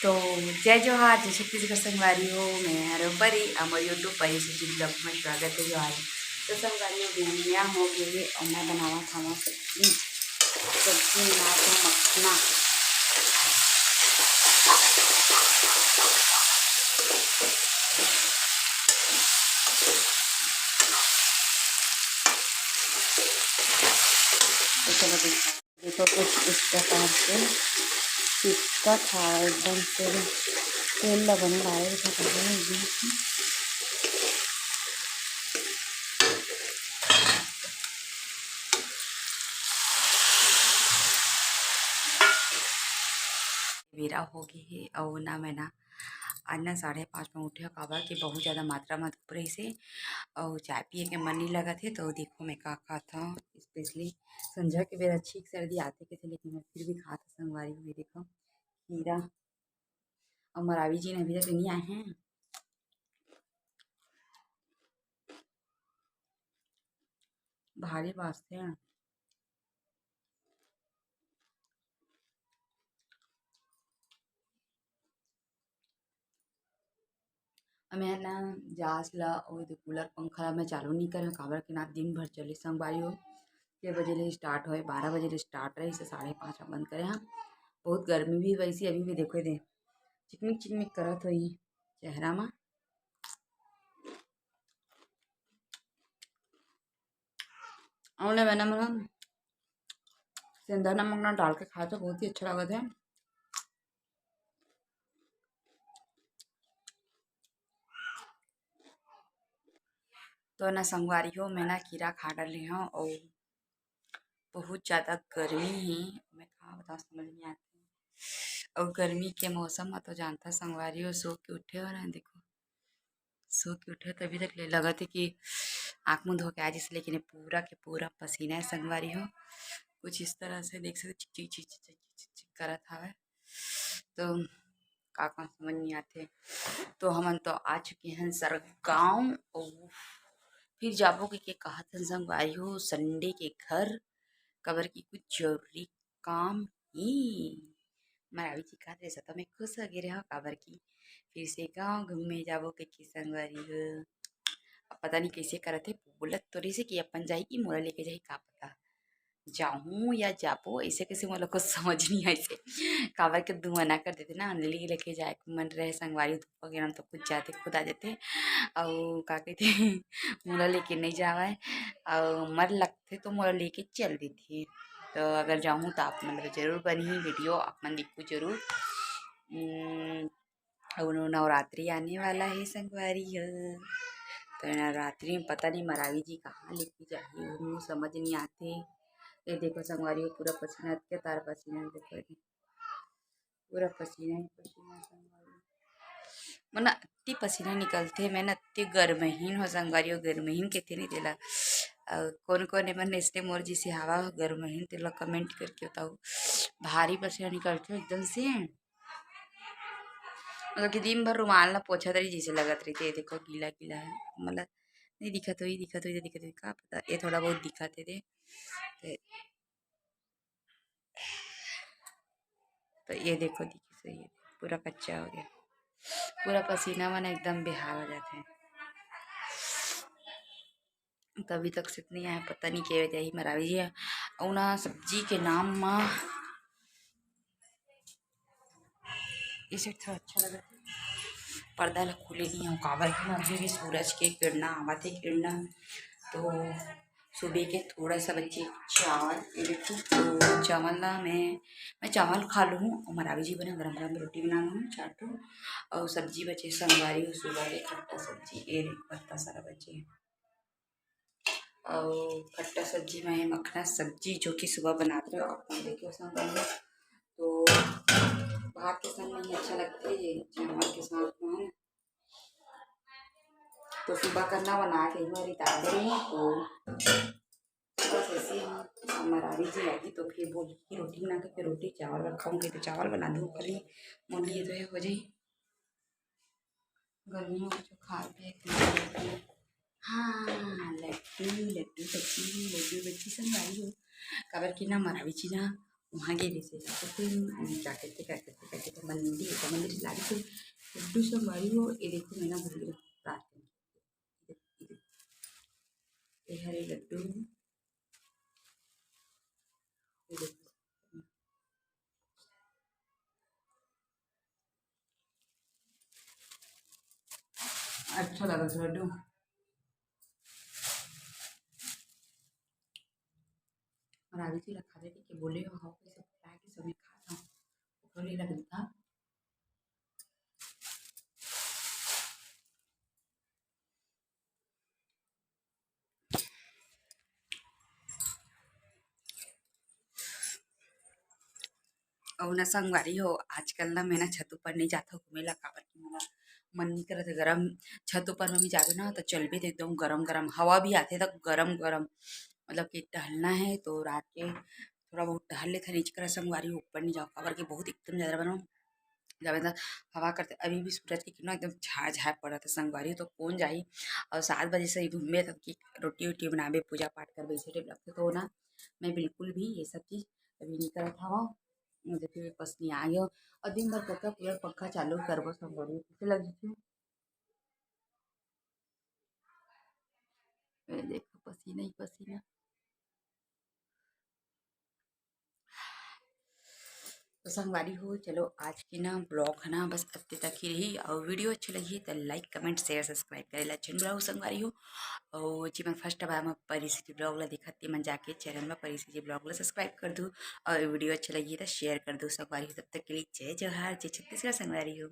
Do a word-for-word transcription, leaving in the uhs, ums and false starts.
तो जय जोहार, जय छत्तीसगढ़ संगवारी हो, मैं हर परी, हमर YouTube परी सुजी vlog में स्वागत है जोहार। तो संगवारी हो, बिहनिया हो गए है और मैं बनावा खावा सब्जी, सब्जी में बनात हूँ मखना। तो चलो देखो। देखो, कुछ इस प्रकार से चिपका था एकदम। तेल, तेल ला बने डाले था पहले एकदम से। बेरा हो गई है और ना मैं ना आज ना साढ़े पाँच में उठे, काबर कि बहुत ज़्यादा मात्रा में धूप रहिस हे और चाय पिए के मन नहीं लगत हे। तो देखो मैं का खात हूँ, specially संझा के बेरा छींक सर्दी आथे कथे, लेकिन मैं फिर भी खात हूँ संगवारी हो। देखो खीरा, और मरावी जी ने अभी तक नहीं आए हैं, भारी बात है। मैं ना जास ला अउ एदे कूलर पंखा ला मैं चालू नइ करे हंव, काबर के ना दिन भर चले संगवारी हो। के बजे ले स्टार्ट होय, बारह बजे ले स्टार्ट रहिस, साढ़े पाँच में बंद करे हंव। बहुत गर्मी भी वैसे अभी भी देखो दे चिकमिक चिकमिक करत होही चेहरा मा। अउ ना मैंने मन सेंधा नमक ना डाल के खाए तो बहुत ही अच्छा लगत है। तो ना संगवारी हो, मैं ना खीरा खा डरे हंव अउ बहुत ज़्यादा गर्मी हे, मैं का बतावंव समझ नइ आत हे। अउ गर्मी के मौसम में तो जानता संगवारी हो, सो के उठे हो ना, देखो सो के उठे तभी तक ले लगत हे कि आँख मुँह धो के आ जइसे, लेकिन ये पूरा के पूरा पसीना है संगवारी हो। कुछ इस तरह से देख सकते चिक चिक चिक चिक चिक चिक चिक करत हवे। तो का का समझ नहीं आते। तो हमन तो आ चुके हैं सरगांव। ओ, फिर जाबो के, के कहत हन संगवारी हो संडे के घर, काबर की कुछ जरूरी काम ही। मरावी जी कहत रहे तो मैं खुश हो गए रहो, काबर की फिर से गांव घूमे जाबो के, के संगवारी हो। अब पता नहीं कैसे करत है, बोलत तो रही से कि अपन जाही कि मोला लेके जाही, का पता जाहूँ या जाबो, ऐसे कैसे मोला कुछ समझ नहीं आइसे। काबर के दू मना कर देते ना, ले लेके जाए के मन रहे संगवारी, धूप वगैरह में तो खुद जाते, खुद आ जाते। अउ का कहते मोला लेके नहीं जावय, अउ मर लगथे तो मोला लेके चल देथे। तो अगर जाहूँ तो आप मन ला जरूर बनही वीडियो, आप मन देखू जरूर। उम, अउ नवरात्रि आने वाला है संगवारी हो, तो नवरात्रि में पता नहीं मरावी जी कहाँ लेके जाही, उन्हों समझ नहीं आते। ये देखो संगवारी हो, पूरा पसीना, अतके तार पसीना, देखो ये, पूरा पसीना ही पसीना संगवारी। मन अति पसीना निकलथे, मैं न अति गर्महीन हो संगवारी हो, गर्महीन कथे नहीं तेला। अउ कौन कौन एमन ऐसने मोर जैसे हवा हो गर्महीन, तेला comment करके बताओ। भारी पसीना निकलथे एकदम से। मतलब कि दिन भर रुमाल ला पोछत रही जैसे लगत रहिथे। ये देखो गीला गीला है, मतलब नहीं दिखत होही, दिखत होही तो दिखत होही, का पता। ये थोड़ा बहुत दिखत हे दे। ते, तो ये देखो दिखिस हे, ये पूरा कच्चा हो गया, पूरा पसीना मन एकदम बेहाल हो जाथे। तभी तक से नहीं आया, पता नहीं के वजह ही मरावी जी है। अउ ना सब्जी के नाम मा इसे थोड़ा अच्छा लगा। पर्दा ला खोले नहीं हूँ, काबर कि ना अभी भी सूरज के किरणा आवत हे, किरणा। तो सुबह के थोड़ा सा बचे चावल, ये देखो, तो चावल ना मैं, मैं चावल खा लूँ, और मरावी जी बने गरम गरम रोटी बना लूँ चार ठो, और सब्जी बचे संगवारी हो सुबह के खट्टा सब्जी, ये देखो पत्ता सारा बचे। अउ खट्टा सब्जी में मखना सब्जी, जो कि सुबह बनात रहे हो, आप मन देखे हो संगवारी हो। तो भात के संग नहीं अच्छा लगता है ये, चावल के साथ में, है ना। तो सुबह करना बना के ही मेरी ताकत नहीं है, तो बस ऐसे ही मरावी जी आएगी तो फिर बोली कि रोटी बना के, फिर रोटी चावल रखा हूँ, तो चावल बना दूँ खाली, बोलिए तो ये हो जाए। गर्मी में कुछ खाए पिए के मन नहीं करता। हाँ, लड्डू, लड्डू बच्ची, लड्डू बच्ची संगवारी हो। काबर कि ना मरावी जी ना वहाँ गे रहिस हे, तो फिर जाके के करके करके तो मंदिर, तो मंदिर से लागे थे लड्डू संगवारी हो। ये देखो, मैं ना भूल गई रात में। ये हरे लड्डू, ये देखो। अच्छा लगा था लड्डू। और आगे चीज खावे के बोले हो, कैसे फुला के समय खाता हूँ, ओकरे लगता। अउ ना संगवारी हो, आजकल ना मैं ना छत ऊपर नहीं जात हूँ घूमे ला, काबर कि मोला मन नहीं करत है गरम। छत ऊपर में भी जाबे ना तो चलबे तो एकदम गरम गरम हवा भी आथे, तो गरम गरम मतलब कि टहलना है तो रात के थोड़ा बहुत टहल लेथन। इच करा संगवारी हो, ऊपर नहीं जाओ, काबर कि बहुत एकदम ज्यादा बनो जाबे त हवा करथे। अभी भी सूरज के किरणा एकदम झाय झाय पड़त हे संगवारी, तो कौन जाही? और सात बजे से ही घूमे तब की रोटी वोटी बनाबे, पूजा पाठ करबे, इसे टाइप लगथे। तो ना मैं बिल्कुल भी ये सब चीज अभी नहीं करत हवा। मुझे फिर पसनी आ गया और दिन भर कतका कूलर पंखा चालू करबो संगवारी, कैसे लगी थी? ये देखो पसीना ही पसीना। तो संगवारी हो, चलो आज के ना ब्लॉग है ना बस अत्ते तक ही रही। और वीडियो अच्छा लगी तो लाइक, कमेंट, शेयर, सब्सक्राइब करे ला झन भुलाहू संगवारी हो। और जी मन फर्स्ट बार में परी सिटी ब्लॉग ला देखत ते मन जाके चैनल में परी सिटी ब्लॉग ला सब्सक्राइब कर दू और वीडियो अच्छा लगी तो शेयर कर दू संगवारी हो। तब तक के लिए जय जोहार, जय छत्तीसगढ़ संगवारी हो।